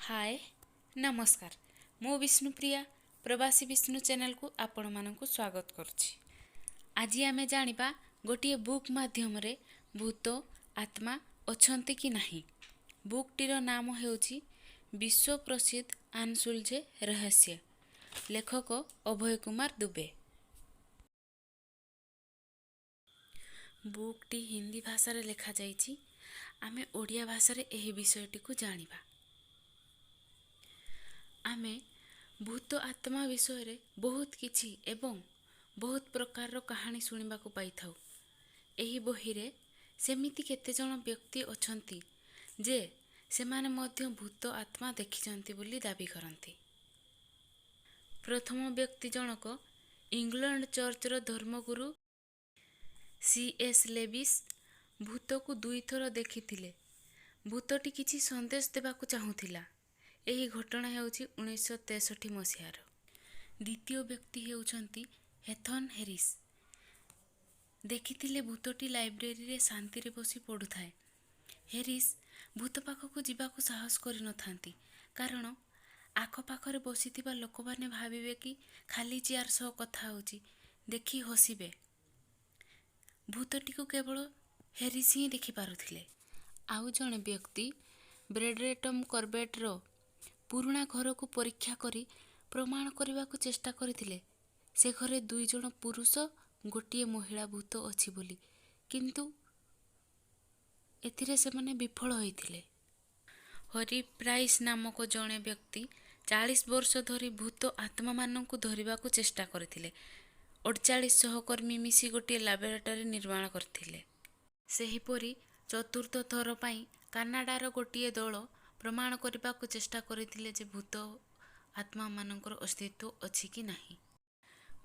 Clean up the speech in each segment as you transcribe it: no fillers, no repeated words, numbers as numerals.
ହାଏ, ନମସ୍କାର। ମୁଁ ବିଷ୍ଣୁପ୍ରିୟା, ପ୍ରବାସୀ ବିଷ୍ଣୁ ଚ୍ୟାନେଲକୁ ଆପଣମାନଙ୍କୁ ସ୍ୱାଗତ କରୁଛି। ଆଜି ଆମେ ଜାଣିବା ଗୋଟିଏ ବୁକ୍ ମାଧ୍ୟମରେ ଭୂତ ଆତ୍ମା ଅଛନ୍ତି କି ନାହିଁ। ବୁକ୍ଟିର ନାମ ହେଉଛି ବିଶ୍ୱ ପ୍ରସିଦ୍ଧ ଅନସୁଲଝେ ରହସ୍ୟ, ଲେଖକ ଅଭୟ କୁମାର ଦୁବେ। ବୁକ୍ଟି ହିନ୍ଦୀ ଭାଷାରେ ଲେଖାଯାଇଛି। ଆମେ ଓଡ଼ିଆ ଭାଷାରେ ଏହି ବିଷୟଟିକୁ ଜାଣିବା। ଆମେ ଭୂତ ଆତ୍ମା ବିଷୟରେ ବହୁତ କିଛି ଏବଂ ବହୁତ ପ୍ରକାରର କାହାଣୀ ଶୁଣିବାକୁ ପାଇଥାଉ। ଏହି ବହିରେ ସେମିତି କେତେଜଣ ବ୍ୟକ୍ତି ଅଛନ୍ତି ଯେ ସେମାନେ ମଧ୍ୟ ଭୂତ ଆତ୍ମା ଦେଖିଛନ୍ତି ବୋଲି ଦାବି କରନ୍ତି। ପ୍ରଥମ ବ୍ୟକ୍ତି ଜଣକ ଇଂଲଣ୍ଡ ଚର୍ଚ୍ଚର ଧର୍ମଗୁରୁ ସି ଏସ୍ ଲେବିସ୍ ଭୂତକୁ ଦୁଇଥର ଦେଖିଥିଲେ। ଭୂତଟି କିଛି ସନ୍ଦେଶ ଦେବାକୁ ଚାହୁଁଥିଲା। ଏହି ଘଟଣା ହେଉଛି 1963 ମସିହାର। ଦ୍ୱିତୀୟ ବ୍ୟକ୍ତି ହେଉଛନ୍ତି ହେଥନ୍ ହେରିସ୍। ଦେଖିଥିଲେ ଭୂତଟି ଲାଇବ୍ରେରୀରେ ଶାନ୍ତିରେ ବସି ପଢ଼ୁଥାଏ। ହେରିସ୍ ଭୂତ ପାଖକୁ ଯିବାକୁ ସାହସ କରିନଥାନ୍ତି, କାରଣ ଆଖପାଖରେ ବସିଥିବା ଲୋକମାନେ ଭାବିବେ କି ଖାଲି ଚେୟାର ସହ କଥା ହେଉଛି, ଦେଖି ହସିବେ। ଭୂତଟିକୁ କେବଳ ହେରିସ୍ ହିଁ ଦେଖିପାରୁଥିଲେ। ଆଉ ଜଣେ ବ୍ୟକ୍ତି ବ୍ରେଡରେଟମ୍ କର୍ବେଟ୍ର ପୁରୁଣା ଘରକୁ ପରୀକ୍ଷା କରି ପ୍ରମାଣ କରିବାକୁ ଚେଷ୍ଟା କରିଥିଲେ ସେ ଘରେ ଦୁଇଜଣ ପୁରୁଷ ଗୋଟିଏ ମହିଳା ଭୂତ ଅଛି ବୋଲି, କିନ୍ତୁ ଏଥିରେ ସେମାନେ ବିଫଳ ହୋଇଥିଲେ। ହରି ପ୍ରାଇସ୍ ନାମକ ଜଣେ ବ୍ୟକ୍ତି 40 ବର୍ଷ ଧରି ଭୂତ ଆତ୍ମାମାନଙ୍କୁ ଧରିବାକୁ ଚେଷ୍ଟା କରିଥିଲେ। 48 ସହକର୍ମୀ ମିଶି ଗୋଟିଏ ଲାବୋରେଟୋରୀ ନିର୍ମାଣ କରିଥିଲେ। ସେହିପରି ଚତୁର୍ଥ ଥର ପାଇଁ କାନାଡ଼ାର ଗୋଟିଏ ଦଳ ପ୍ରମାଣ କରିବାକୁ ଚେଷ୍ଟା କରିଥିଲେ ଯେ ଭୂତ ଆତ୍ମାମାନଙ୍କର ଅସ୍ତିତ୍ୱ ଅଛି କି ନାହିଁ।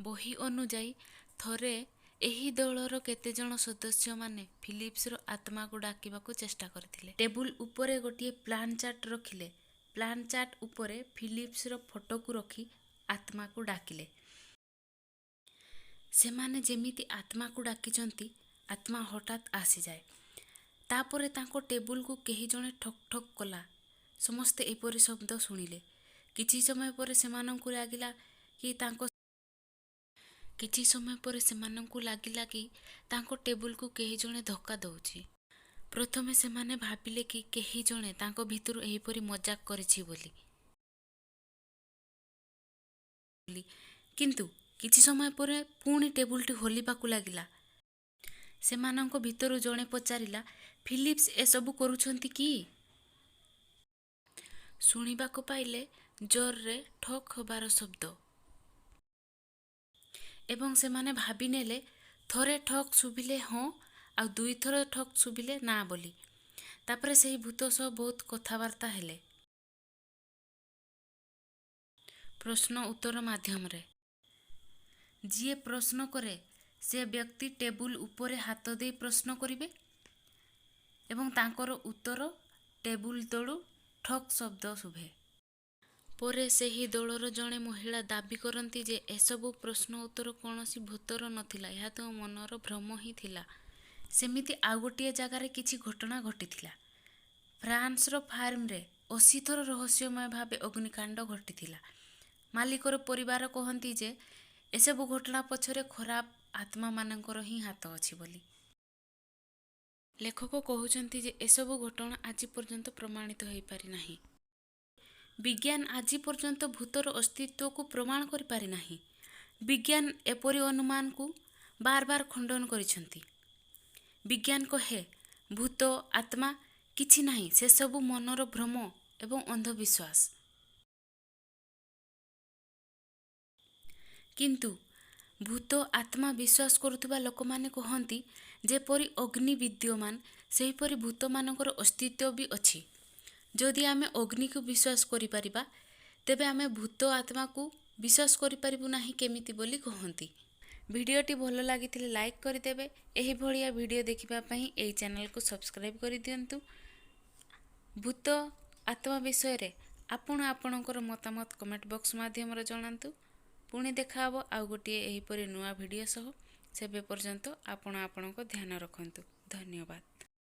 ବହି ଅନୁଯାୟୀ, ଥରେ ଏହି ଦଳର କେତେଜଣ ସଦସ୍ୟମାନେ ଫିଲିପ୍ସର ଆତ୍ମାକୁ ଡାକିବାକୁ ଚେଷ୍ଟା କରିଥିଲେ। ଟେବୁଲ ଉପରେ ଗୋଟିଏ ପ୍ଲାନ୍ ଚାର୍ଟ ରଖିଲେ। ପ୍ଲାନ୍ ଚାର୍ଟ ଉପରେ ଫିଲିପ୍ସର ଫଟୋକୁ ରଖି ଆତ୍ମାକୁ ଡାକିଲେ। ସେମାନେ ଯେମିତି ଆତ୍ମାକୁ ଡାକିଛନ୍ତି, ଆତ୍ମା ହଠାତ୍ ଆସିଯାଏ। ତାପରେ ତାଙ୍କ ଟେବୁଲକୁ କେହି ଜଣେ ଠକ୍ ଠକ୍ କଲା। ସମସ୍ତେ ଏପରି ଶବ୍ଦ ଶୁଣିଲେ। କିଛି ସମୟ ପରେ ସେମାନଙ୍କୁ ଲାଗିଲା କି ତାଙ୍କ ଟେବୁଲକୁ କେହି ଜଣେ ଧକ୍କା ଦେଉଛି। ପ୍ରଥମେ ସେମାନେ ଭାବିଲେ କି କେହି ଜଣେ ତାଙ୍କ ଭିତରୁ ଏହିପରି ମଜାକ କରିଛି ବୋଲି। କିନ୍ତୁ କିଛି ସମୟ ପରେ ପୁଣି ଟେବୁଲଟି ହଲିବାକୁ ଲାଗିଲା। ସେମାନଙ୍କ ଭିତରୁ ଜଣେ ପଚାରିଲା, ଫିଲିପ୍ସ ଏସବୁ କରୁଛନ୍ତି କି? ଶୁଣିବାକୁ ପାଇଲେ ଜୋରରେ ଠକ୍ ହେବାର ଶବ୍ଦ ଏବଂ ସେମାନେ ଭାବିନେଲେ ଥରେ ଠକ୍ ଶୁଭିଲେ ହଁ ଆଉ ଦୁଇଥର ଠକ୍ ଶୁଭିଲେ ନା ବୋଲି। ତାପରେ ସେହି ଭୂତ ସହ ବହୁତ କଥାବାର୍ତ୍ତା ହେଲେ ପ୍ରଶ୍ନ ଉତ୍ତର ମାଧ୍ୟମରେ। ଯିଏ ପ୍ରଶ୍ନ କରେ ସେ ବ୍ୟକ୍ତି ଟେବୁଲ ଉପରେ ହାତ ଦେଇ ପ୍ରଶ୍ନ କରିବେ ଏବଂ ତାଙ୍କର ଉତ୍ତର ଟେବୁଲ ତଳୁ ଠକ୍ ଶବ୍ଦ ଶୁଭେ। ପରେ ସେହି ଦଳର ଜଣେ ମହିଳା ଦାବି କରନ୍ତି ଯେ ଏସବୁ ପ୍ରଶ୍ନ ଉତ୍ତର କୌଣସି ଭୂତର ନଥିଲା, ଏହା ତୁମ ମନର ଭ୍ରମ ହିଁ ଥିଲା। ସେମିତି ଆଉ ଗୋଟିଏ ଜାଗାରେ କିଛି ଘଟଣା ଘଟିଥିଲା। ଫ୍ରାନ୍ସର ଫାର୍ମରେ 80 ଥର ରହସ୍ୟମୟ ଭାବେ ଅଗ୍ନିକାଣ୍ଡ ଘଟିଥିଲା। ମାଲିକର ପରିବାର କହନ୍ତି ଯେ ଏସବୁ ଘଟଣା ପଛରେ ଖରାପ ଆତ୍ମାମାନଙ୍କର ହିଁ ହାତ ଅଛି ବୋଲି। ଲେଖକ କହୁଛନ୍ତି ଯେ ଏସବୁ ଘଟଣା ଆଜି ପର୍ଯ୍ୟନ୍ତ ପ୍ରମାଣିତ ହୋଇପାରିନାହିଁ। ବିଜ୍ଞାନ ଆଜି ପର୍ଯ୍ୟନ୍ତ ଭୂତର ଅସ୍ତିତ୍ୱକୁ ପ୍ରମାଣ କରିପାରିନାହିଁ। ବିଜ୍ଞାନ ଏପରି ଅନୁମାନକୁ ବାର ବାର ଖଣ୍ଡନ କରିଛନ୍ତି। ବିଜ୍ଞାନ କହେ ଭୂତ ଆତ୍ମା କିଛି ନାହିଁ, ସେସବୁ ମନର ଭ୍ରମ ଏବଂ ଅନ୍ଧବିଶ୍ୱାସ। କିନ୍ତୁ ଭୂତ ଆତ୍ମା ବିଶ୍ୱାସ କରୁଥିବା ଲୋକମାନେ କହନ୍ତି, ଯେପରି ଅଗ୍ନି ବିଦ୍ୟମାନ, ସେହିପରି ଭୂତମାନଙ୍କର ଅସ୍ତିତ୍ୱ ବି ଅଛି। ଯଦି ଆମେ ଅଗ୍ନିକୁ ବିଶ୍ୱାସ କରିପାରିବା, ତେବେ ଆମେ ଭୂତ ଆତ୍ମାକୁ ବିଶ୍ୱାସ କରିପାରିବୁ ନାହିଁ କେମିତି ବୋଲି କହନ୍ତି। ଭିଡ଼ିଓଟି ଭଲ ଲାଗିଥିଲେ ଲାଇକ୍ କରିଦେବେ। ଏହିଭଳିଆ ଭିଡ଼ିଓ ଦେଖିବା ପାଇଁ ଏହି ଚ୍ୟାନେଲକୁ ସବସ୍କ୍ରାଇବ୍ କରିଦିଅନ୍ତୁ। ଭୂତ ଆତ୍ମା ବିଷୟରେ ଆପଣ ଆପଣଙ୍କର ମତାମତ କମେଣ୍ଟ ବକ୍ସ ମାଧ୍ୟମରେ ଜଣାନ୍ତୁ। ପୁଣି ଦେଖାହେବ ଆଉ ଗୋଟିଏ ଏହିପରି ନୂଆ ଭିଡ଼ିଓ ସହ। ସେବେ ପର୍ଯ୍ୟନ୍ତ ଆପଣ ଆପଣଙ୍କ ଧ୍ୟାନ ରଖନ୍ତୁ। ଧନ୍ୟବାଦ।